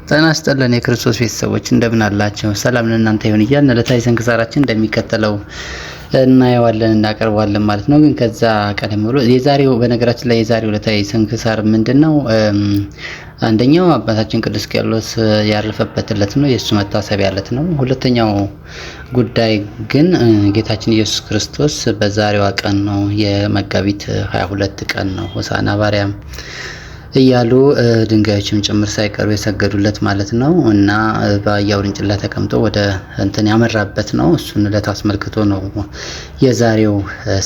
ጤና ይስጥልን የክርስቶስ ቤተሰቦች፣ እንደምን አላችሁ? ሰላም ለእናንተ ይሁን እያልን ዕለታዊ ስንክሳራችን እንደሚከተለው እናየዋለን፣ እናቀርበዋለን ማለት ነው። ግን ከዛ ቀደም ብሎ የዛሬው፣ በነገራችን ላይ የዛሬው ዕለታዊ ስንክሳር ምንድን ነው? አንደኛው አባታችን ቅዱስ ቄርሎስ ያረፈበት ዕለት ነው። የእሱ መታሰቢያ ዕለት ነው። ሁለተኛው ጉዳይ ግን ጌታችን ኢየሱስ ክርስቶስ በዛሬዋ ቀን ነው፣ የመጋቢት 22 ቀን ነው፣ ሆሳዕና በአርያም እያሉ ድንጋዮችም ጭምር ሳይቀሩ የሰገዱለት ማለት ነው። እና በአህያ ውርንጭላ ተቀምጦ ወደ እንትን ያመራበት ነው። እሱን ዕለት አስመልክቶ ነው የዛሬው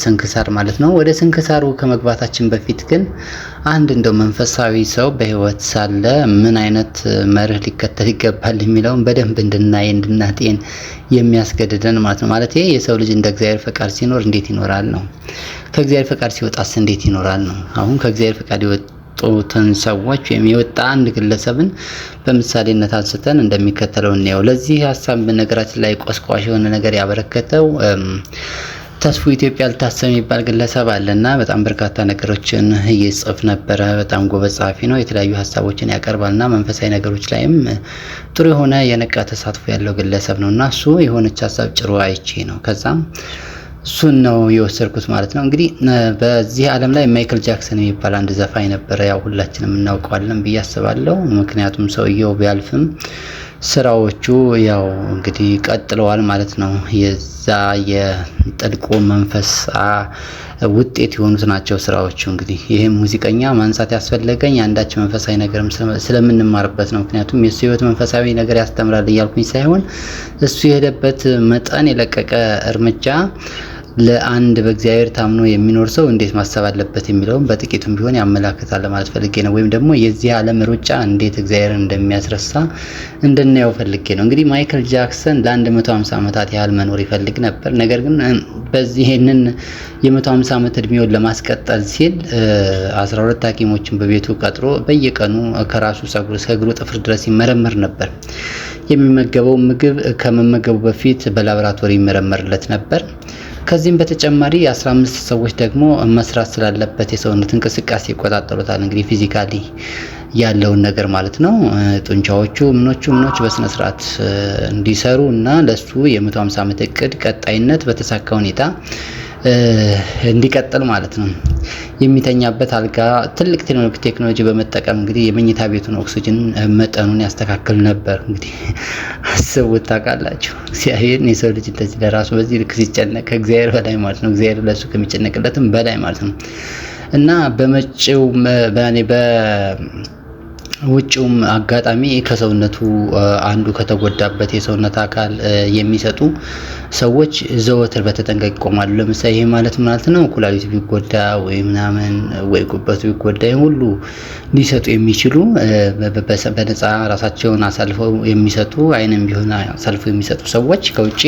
ስንክሳር ማለት ነው። ወደ ስንክሳሩ ከመግባታችን በፊት ግን አንድ እንደው መንፈሳዊ ሰው በሕይወት ሳለ ምን አይነት መርህ ሊከተል ይገባል የሚለውን በደንብ እንድናይ፣ እንድናጤን የሚያስገድደን ማለት ነው። ማለት የሰው ልጅ እንደ እግዚአብሔር ፈቃድ ሲኖር እንዴት ይኖራል ነው። ከእግዚአብሔር ፈቃድ ሲወጣስ እንዴት ይኖራል ነው። አሁን ከእግዚአብሔር ፈቃድ የወጡትን ሰዎች ወይም የወጣ አንድ ግለሰብን በምሳሌነት አንስተን እንደሚከተለው እንየው። ለዚህ ሀሳብ በነገራችን ላይ ቆስቋሽ የሆነ ነገር ያበረከተው ተስፉ ኢትዮጵያ ልታሰብ የሚባል ግለሰብ አለና በጣም በርካታ ነገሮችን እየጽፍ ነበረ። በጣም ጎበዝ ጸሐፊ ነው። የተለያዩ ሀሳቦችን ያቀርባልና መንፈሳዊ ነገሮች ላይም ጥሩ የሆነ የነቃ ተሳትፎ ያለው ግለሰብ ነው እና እሱ የሆነች ሀሳብ ጭሮ አይቼ ነው፣ ከዛም እሱን ነው የወሰድኩት ማለት ነው። እንግዲህ በዚህ ዓለም ላይ ማይክል ጃክሰን የሚባል አንድ ዘፋኝ ነበረ። ያው ሁላችንም እናውቀዋለን ብዬ አስባለሁ። ምክንያቱም ሰውየው ቢያልፍም ስራዎቹ ያው እንግዲህ ቀጥለዋል ማለት ነው። የዛ የጥልቁ መንፈስ ውጤት የሆኑት ናቸው ስራዎቹ። እንግዲህ ይህም ሙዚቀኛ ማንሳት ያስፈለገኝ አንዳች መንፈሳዊ ነገርም ስለምንማርበት ነው። ምክንያቱም የእሱ ህይወት መንፈሳዊ ነገር ያስተምራል እያልኩኝ ሳይሆን እሱ የሄደበት መጠን የለቀቀ እርምጃ ለአንድ በእግዚአብሔር ታምኖ የሚኖር ሰው እንዴት ማሰብ አለበት የሚለውን በጥቂቱም ቢሆን ያመላክታል ለማለት ፈልጌ ነው። ወይም ደግሞ የዚህ ዓለም ሩጫ እንዴት እግዚአብሔርን እንደሚያስረሳ እንድናየው ፈልጌ ነው። እንግዲህ ማይክል ጃክሰን ለ150 ዓመታት ያህል መኖር ይፈልግ ነበር። ነገር ግን በዚህ ይህንን የ150 ዓመት እድሜውን ለማስቀጠል ሲል 12 ሐኪሞችን በቤቱ ቀጥሮ በየቀኑ ከራሱ ጸጉር እስከ እግሩ ጥፍር ድረስ ይመረመር ነበር። የሚመገበው ምግብ ከመመገቡ በፊት በላቦራቶሪ ይመረመርለት ነበር። ከዚህም በተጨማሪ 15 ሰዎች ደግሞ መስራት ስላለበት የሰውነት እንቅስቃሴ ይቆጣጠሩታል። እንግዲህ physically ያለውን ነገር ማለት ነው። ጡንቻዎቹ ምኖቹ ምኖቹ በስነ ስርዓት እንዲሰሩ እና ለሱ የ150 ዓመት እቅድ ቀጣይነት በተሳካ ሁኔታ እንዲቀጥል ማለት ነው። የሚተኛበት አልጋ ትልቅ ቴክኖሎጂ በመጠቀም እንግዲህ የመኝታ ቤቱን ኦክሲጅን መጠኑን ያስተካክል ነበር። እንግዲህ አስቡት፣ ታውቃላችሁ፣ እግዚአብሔር የሰው ልጅ እንደዚህ ለራሱ በዚህ ልክ ሲጨነቅ ከእግዚአብሔር በላይ ማለት ነው። እግዚአብሔር ለሱ ከሚጨነቅለትም በላይ ማለት ነው። እና በመጪው በውጭውም አጋጣሚ ከሰውነቱ አንዱ ከተጎዳበት የሰውነት አካል የሚሰጡ ሰዎች ዘወትር በተጠንቀቅ ይቆማሉ። ለምሳሌ ይሄ ማለት ማለት ነው ኩላሊቱ ቢጎዳ ወይ ምናምን ወይ ጉበቱ ቢጎዳ ይሄ ሁሉ ሊሰጡ የሚችሉ፣ በነፃ ራሳቸውን አሳልፈው የሚሰጡ፣ አይንም ቢሆን አሳልፈው የሚሰጡ ሰዎች ከውጭ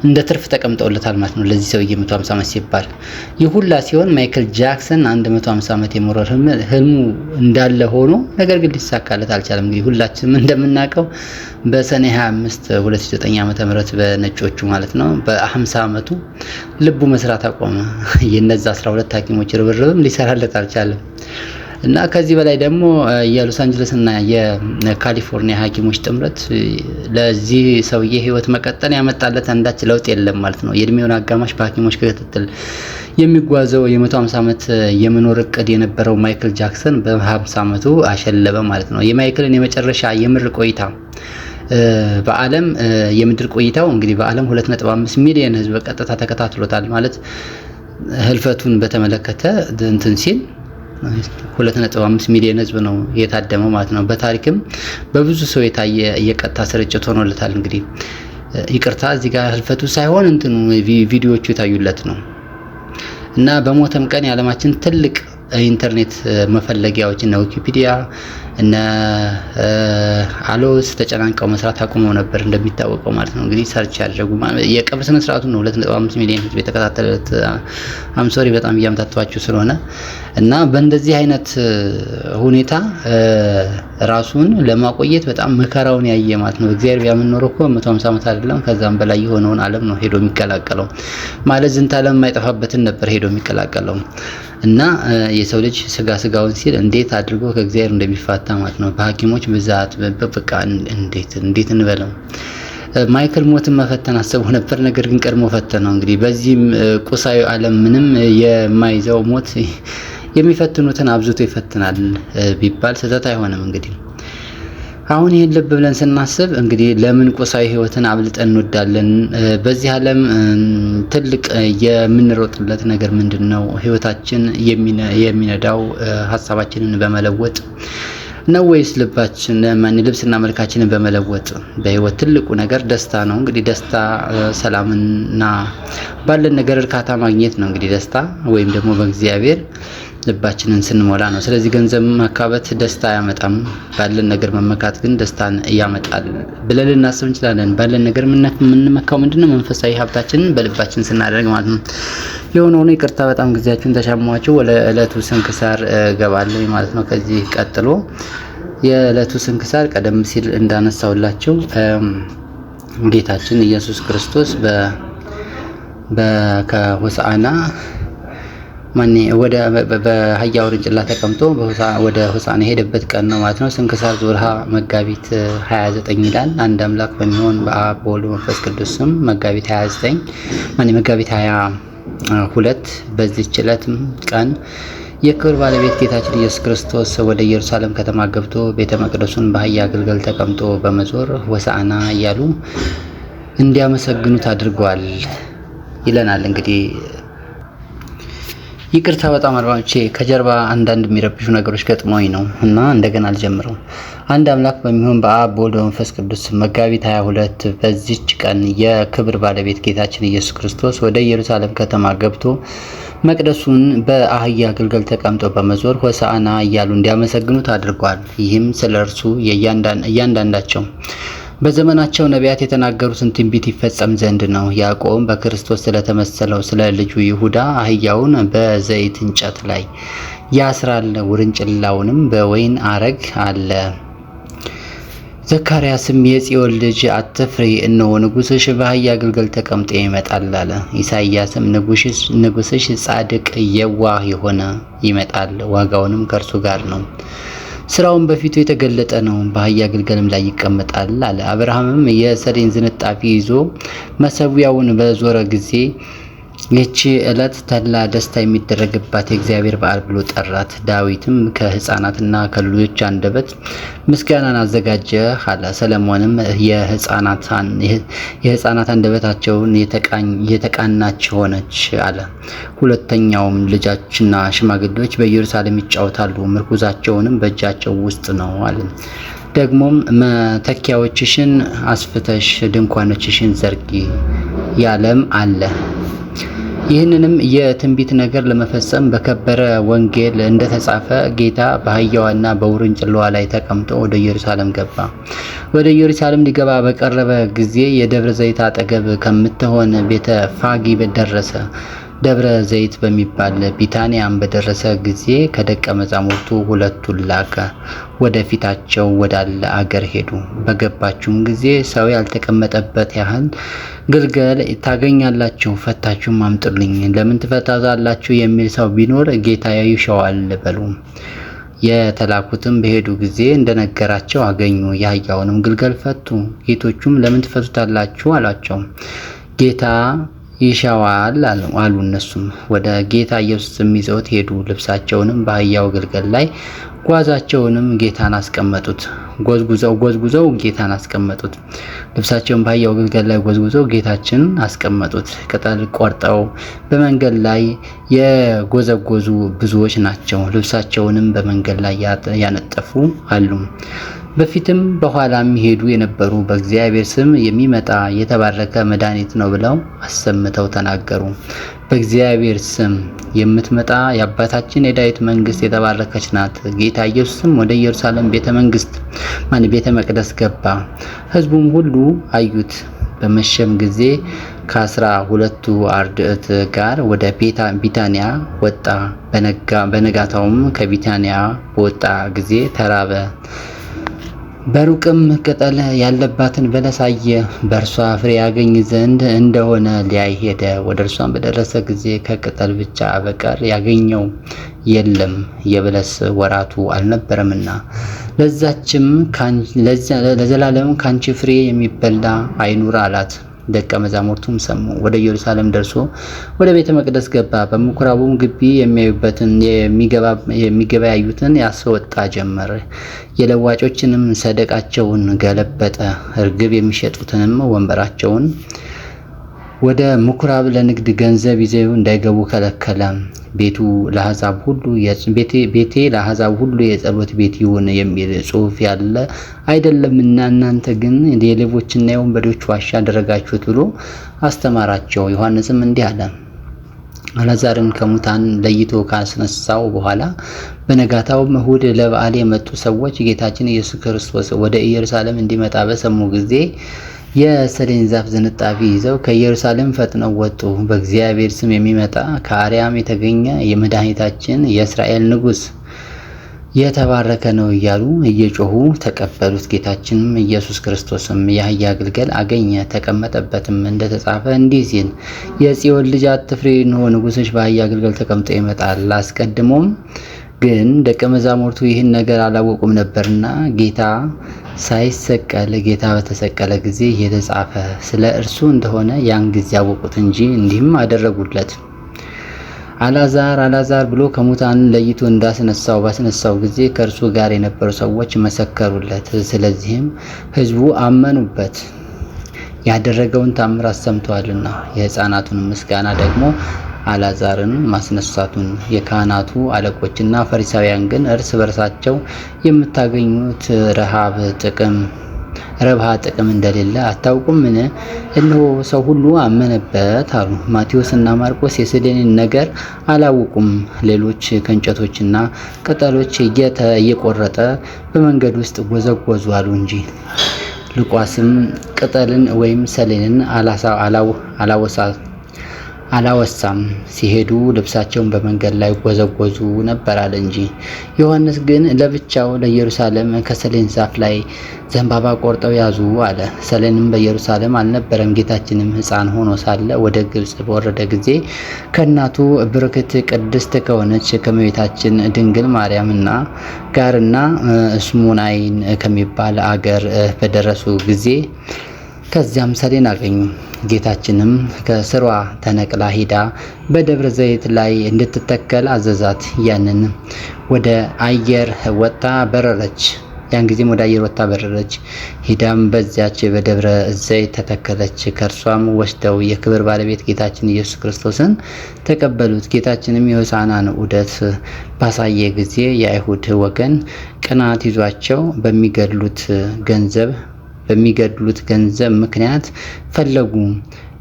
እንደ ትርፍ ተቀምጠውለታል ማለት ነው። ለዚህ ሰውዬ 150 ዓመት ሲባል ይህ ሁላ ሲሆን ማይክል ጃክሰን 150 ዓመት የመኖር ህልሙ እንዳለ ሆኖ ነገር ግን ሊሳካለት አልቻለም። እንግዲህ ሁላችንም እንደምናውቀው በሰኔ 25 2009 ዓመተ ምህረት በነጮቹ ማለት ነው በ50 ዓመቱ ልቡ መስራት አቆመ። የነዛ 12 ሐኪሞች ርብርብም ሊሰራለት አልቻለም። እና ከዚህ በላይ ደግሞ የሎስ አንጀለስ እና የካሊፎርኒያ ሐኪሞች ጥምረት ለዚህ ሰውዬ ህይወት መቀጠል ያመጣለት አንዳች ለውጥ የለም ማለት ነው። የእድሜውን አጋማሽ በሐኪሞች ክትትል የሚጓዘው የ150 ዓመት የመኖር እቅድ የነበረው ማይክል ጃክሰን በ50 ዓመቱ አሸለበ ማለት ነው። የማይክልን የመጨረሻ የምድር ቆይታ በዓለም የምድር ቆይታው እንግዲህ በዓለም 2.5 ሚሊዮን ህዝብ በቀጥታ ተከታትሎታል፣ ማለት ህልፈቱን በተመለከተ እንትን ሲል 2.5 ሚሊዮን ህዝብ ነው የታደመው ማለት ነው። በታሪክም በብዙ ሰው የታየ የቀጥታ ስርጭት ሆኖለታል። እንግዲህ ይቅርታ፣ እዚህ ጋር ህልፈቱ ሳይሆን እንትኑ ቪዲዮዎቹ የታዩለት ነው። እና በሞተም ቀን የዓለማችን ትልቅ ኢንተርኔት መፈለጊያዎች እነ ዊኪፒዲያ እነ አሎስ ተጨናንቀው መስራት አቁመው ነበር እንደሚታወቀው ማለት ነው። እንግዲህ search ያደረጉ የቀብር ስነ ስርዓቱን ነው 2.5 ሚሊዮን ህዝብ የተከታተለት። I'm sorry፣ በጣም እያምታቷችሁ ስለሆነ። እና በእንደዚህ አይነት ሁኔታ ራሱን ለማቆየት በጣም መከራውን ያየ ማለት ነው። እግዚአብሔር ቢያምን ኖሮ እኮ 150 ዓመት አይደለም ከዛም በላይ የሆነውን ዓለም ነው ሄዶ የሚቀላቀለው፣ ማለት ዝንተ ዓለም የማይጠፋበትን ነበር ሄዶ የሚቀላቀለው። እና የሰው ልጅ ስጋ ስጋውን ሲል እንዴት አድርጎ ከእግዚአብሔር እንደሚፋታ ማለት ነው። በሐኪሞች ብዛት በቃ እንዴት እንዴት እንበለው። ማይክል ሞትን መፈተን አስቦ ነበር፣ ነገር ግን ቀድሞ ፈተነው። እንግዲህ በዚህም ቁሳዊ ዓለም ምንም የማይዘው ሞት የሚፈትኑትን አብዝቶ ይፈትናል ቢባል ስህተት አይሆንም። እንግዲህ አሁን ይህን ልብ ብለን ስናስብ እንግዲህ ለምን ቁሳዊ ሕይወትን አብልጠን እንወዳለን? በዚህ ዓለም ትልቅ የምንሮጥለት ነገር ምንድን ነው? ሕይወታችን የሚነዳው ሀሳባችንን በመለወጥ ነው ወይስ ልባችን ልብስና መልካችንን በመለወጥ? በህይወት ትልቁ ነገር ደስታ ነው። እንግዲህ ደስታ ሰላምና ባለን ነገር እርካታ ማግኘት ነው። እንግዲህ ደስታ ወይም ደግሞ በእግዚአብሔር ልባችንን ስንሞላ ነው። ስለዚህ ገንዘብ ማካበት ደስታ አያመጣም፣ ባለን ነገር መመካት ግን ደስታን ያመጣል ብለን ልናስብ እንችላለን። ባለን ነገር የምንመካው ምንድነው? መንፈሳዊ ሀብታችንን በልባችን ስናደርግ ማለት ነው። የሆነ ሆኖ ይቅርታ በጣም ጊዜያችሁን ተሻማችሁ። ወደ ዕለቱ ስንክሳር እገባለሁ ማለት ነው። ከዚህ ቀጥሎ የዕለቱ ስንክሳር ቀደም ሲል እንዳነሳውላችሁ ጌታችን ኢየሱስ ክርስቶስ ከሆሳዕና ማኔ ወደ በአህያ ውርንጭላ ተቀምጦ ወደ ሆሳዕና የሄደበት ቀን ነው ማለት ነው። ስንክሳር ዘወርኀ መጋቢት 29 ይላል። አንድ አምላክ በሚሆን በአብ በወልድ በመንፈስ ቅዱስ ስም መጋቢት 29 ማኔ መጋቢት 22 በዚህች ዕለትም ቀን የክብር ባለቤት ጌታችን ኢየሱስ ክርስቶስ ወደ ኢየሩሳሌም ከተማ ገብቶ ቤተ መቅደሱን በአህያ ግልገል ተቀምጦ በመዞር ሆሳዕና እያሉ እንዲያመሰግኑት አድርጓል ይለናል። እንግዲህ ይቅርታ በጣም አድማጮቼ፣ ከጀርባ አንዳንድ የሚረብሹ ነገሮች ገጥመውኝ ነው እና እንደገና አልጀምረው። አንድ አምላክ በሚሆን በአብ በወልድ በመንፈስ ቅዱስ መጋቢት 22 በዚች ቀን የክብር ባለቤት ጌታችን ኢየሱስ ክርስቶስ ወደ ኢየሩሳሌም ከተማ ገብቶ መቅደሱን በአህያ ግልገል ተቀምጦ በመዞር ሆሳዕና እያሉ እንዲያመሰግኑት አድርጓል። ይህም ስለ እርሱ እያንዳንዳቸው በዘመናቸው ነቢያት የተናገሩትን ትንቢት ይፈጸም ዘንድ ነው። ያዕቆብም በክርስቶስ ስለተመሰለው ስለ ልጁ ይሁዳ አህያውን በዘይት እንጨት ላይ ያስራል፣ ውርንጭላውንም በወይን አረግ አለ። ዘካርያስም የጽዮን ልጅ አትፍሪ፣ እነሆ ንጉሥሽ በአህያ ግልገል ተቀምጦ ይመጣል አለ። ኢሳይያስም ንጉሥሽ ጻድቅ የዋህ የሆነ ይመጣል፣ ዋጋውንም ከእርሱ ጋር ነው፣ ስራውን በፊቱ የተገለጠ ነው፣ በአህያ ግልገልም ላይ ይቀመጣል አለ። አብርሃምም የሰሌን ዝንጣፊ ይዞ መሰዊያውን በዞረ ጊዜ ይህቺ ዕለት ተድላ ደስታ የሚደረግባት የእግዚአብሔር በዓል ብሎ ጠራት። ዳዊትም ከሕፃናትና ከልጆች አንደበት ምስጋናን አዘጋጀ አለ። ሰለሞንም የሕፃናት አንደበታቸውን የተቃናች ሆነች አለ። ሁለተኛውም ልጆችና ሽማግሌዎች በኢየሩሳሌም ይጫወታሉ፣ ምርኩዛቸውንም በእጃቸው ውስጥ ነው አለ። ደግሞም መተኪያዎችሽን አስፍተሽ ድንኳኖችሽን ዘርጊ ያለም አለ። ይህንንም የትንቢት ነገር ለመፈጸም በከበረ ወንጌል እንደተጻፈ ጌታ በአህያዋና በውርንጭላዋ ላይ ተቀምጦ ወደ ኢየሩሳሌም ገባ። ወደ ኢየሩሳሌም ሊገባ በቀረበ ጊዜ የደብረ ዘይት አጠገብ ከምትሆን ቤተ ፋጊ ደረሰ። ደብረ ዘይት በሚባል ቢታንያም በደረሰ ጊዜ ከደቀ መዛሙርቱ ሁለቱን ላከ። ወደ ፊታቸው ወዳለ አገር ሄዱ። በገባችሁም ጊዜ ሰው ያልተቀመጠበት ያህል ግልገል ታገኛላችሁ፣ ፈታችሁም አምጡልኝ። ለምን ትፈታታላችሁ የሚል ሰው ቢኖር ጌታ ይሻዋል በሉ። የተላኩትም በሄዱ ጊዜ እንደነገራቸው አገኙ። የአህያውንም ግልገል ፈቱ። ጌቶቹም ለምን ትፈቱታላችሁ አሏቸው። ጌታ ይሻዋል አሉ። እነሱም ወደ ጌታ ኢየሱስም ይዘውት ሄዱ። ልብሳቸውንም በአህያው ግልገል ላይ ጓዛቸውንም ጌታን አስቀመጡት። ጎዝጉዘው ጎዝጉዘው ጌታን አስቀመጡት። ልብሳቸውን በአህያው ግልገል ላይ ጎዝጉዘው ጌታችን አስቀመጡት። ቅጠል ቆርጠው በመንገድ ላይ የጎዘጎዙ ብዙዎች ናቸው። ልብሳቸውንም በመንገድ ላይ ያነጠፉ አሉ። በፊትም በኋላም ይሄዱ የነበሩ በእግዚአብሔር ስም የሚመጣ የተባረከ መድኃኒት ነው ብለው አሰምተው ተናገሩ። በእግዚአብሔር ስም የምትመጣ የአባታችን የዳዊት መንግስት የተባረከች ናት። ጌታ ኢየሱስም ወደ ኢየሩሳሌም ቤተ መንግስት ማን ቤተ መቅደስ ገባ። ሕዝቡም ሁሉ አዩት። በመሸም ጊዜ ከ12ቱ አርድእት ጋር ወደ ቢታንያ ወጣ። በነጋታውም ከቢታንያ በወጣ ጊዜ ተራበ። በሩቅም ቅጠል ያለባትን በለስ አየ። በእርሷ ፍሬ ያገኝ ዘንድ እንደሆነ ሊያይ ሄደ። ወደ እርሷም በደረሰ ጊዜ ከቅጠል ብቻ በቀር ያገኘው የለም፣ የበለስ ወራቱ አልነበረምና። ለዛችም ለዘላለም ካንቺ ፍሬ የሚበላ አይኑር አላት። ደቀ መዛሙርቱም ሰሙ። ወደ ኢየሩሳሌም ደርሶ ወደ ቤተ መቅደስ ገባ። በምኩራቡም ግቢ የሚያዩበትን የሚገበያዩትን ያስወጣ ጀመር። የለዋጮችንም ሰደቃቸውን ገለበጠ። እርግብ የሚሸጡትንም ወንበራቸውን ወደ ምኩራብ ለንግድ ገንዘብ ይዘው እንዳይገቡ ከለከለ። ቤቱ ለአሕዛብ ሁሉ ቤቴ ለአሕዛብ ሁሉ የጸሎት ቤት ይሁን የሚል ጽሑፍ ያለ አይደለምና እናንተ ግን የሌቦችና የወንበዴዎች ዋሻ አደረጋችሁት ብሎ አስተማራቸው። ዮሐንስም እንዲህ አለ። አልዓዛርን ከሙታን ለይቶ ካስነሳው በኋላ በነጋታው እሁድ ለበዓል የመጡ ሰዎች ጌታችን ኢየሱስ ክርስቶስ ወደ ኢየሩሳሌም እንዲመጣ በሰሙ ጊዜ የሰሌን ዛፍ ዝንጣፊ ይዘው ከኢየሩሳሌም ፈጥነው ወጡ። በእግዚአብሔር ስም የሚመጣ ከአርያም የተገኘ የመድኃኒታችን የእስራኤል ንጉሥ የተባረከ ነው እያሉ እየጮሁ ተቀበሉት። ጌታችንም ኢየሱስ ክርስቶስም የአህያ ግልገል አገኘ፣ ተቀመጠበትም። እንደተጻፈ እንዲህ ሲል የጽዮን ልጅ አትፍሪ፣ እነሆ ንጉሥሽ በአህያ ግልገል ተቀምጦ ይመጣል። አስቀድሞም ግን ደቀ መዛሙርቱ ይህን ነገር አላወቁም ነበርና ጌታ ሳይሰቀል ጌታ በተሰቀለ ጊዜ የተጻፈ ስለ እርሱ እንደሆነ ያን ጊዜ ያወቁት እንጂ እንዲህም አደረጉለት። አልዓዛር አልዓዛር ብሎ ከሙታን ለይቶ እንዳስነሳው ባስነሳው ጊዜ ከእርሱ ጋር የነበሩ ሰዎች መሰከሩለት። ስለዚህም ሕዝቡ አመኑበት፣ ያደረገውን ታምራት ሰምተዋልና። የሕፃናቱን ምስጋና ደግሞ አልዓዛርን ማስነሳቱን። የካህናቱ አለቆችና ፈሪሳውያን ግን እርስ በርሳቸው የምታገኙት ረሃብ ጥቅም ረብሃ ጥቅም እንደሌለ አታውቁምን? እነሆ ሰው ሁሉ አመነበት አሉ። ማቴዎስና ማርቆስ የሰሌንን ነገር አላወቁም። ሌሎች ከእንጨቶችና ቅጠሎች እየቆረጠ በመንገድ ውስጥ ጎዘጎዙ አሉ እንጂ። ሉቃስም ቅጠልን ወይም ሰሌንን አላወሳም። ሲሄዱ ልብሳቸውን በመንገድ ላይ ጎዘጎዙ ነበር አለ እንጂ። ዮሐንስ ግን ለብቻው ለኢየሩሳሌም ከሰሌን ዛፍ ላይ ዘንባባ ቆርጠው ያዙ አለ። ሰሌንም በኢየሩሳሌም አልነበረም። ጌታችንም ሕፃን ሆኖ ሳለ ወደ ግብፅ በወረደ ጊዜ ከእናቱ ብርክት ቅድስት ከሆነች ከእመቤታችን ድንግል ማርያምና ጋርና እስሙናይን ከሚባል አገር በደረሱ ጊዜ ከዚያም ሰሌን አገኙ። ጌታችንም ከስሯ ተነቅላ ሂዳ በደብረ ዘይት ላይ እንድትተከል አዘዛት። ያንን ወደ አየር ወጥታ በረረች። ያን ጊዜም ወደ አየር ወጥታ በረረች። ሂዳም በዚያች በደብረ ዘይት ተተከለች። ከእርሷም ወስደው የክብር ባለቤት ጌታችን ኢየሱስ ክርስቶስን ተቀበሉት። ጌታችንም የሆሳዕናን ዑደት ባሳየ ጊዜ የአይሁድ ወገን ቅናት ይዟቸው በሚገድሉት ገንዘብ ምክንያት ፈለጉ።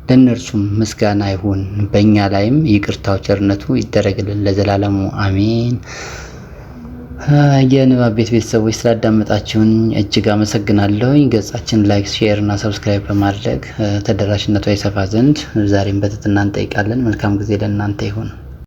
ለእነርሱም ምስጋና ይሁን፣ በእኛ ላይም ይቅርታው ቸርነቱ ይደረግልን ለዘላለሙ አሜን። የንባብ ቤት ቤተሰቦች ስላዳመጣችሁን እጅግ አመሰግናለሁኝ። ገጻችን like፣ share እና subscribe በማድረግ ተደራሽነቷ ይሰፋ ዘንድ ዛሬም በትህትና እንጠይቃለን። መልካም ጊዜ ለእናንተ ይሁን።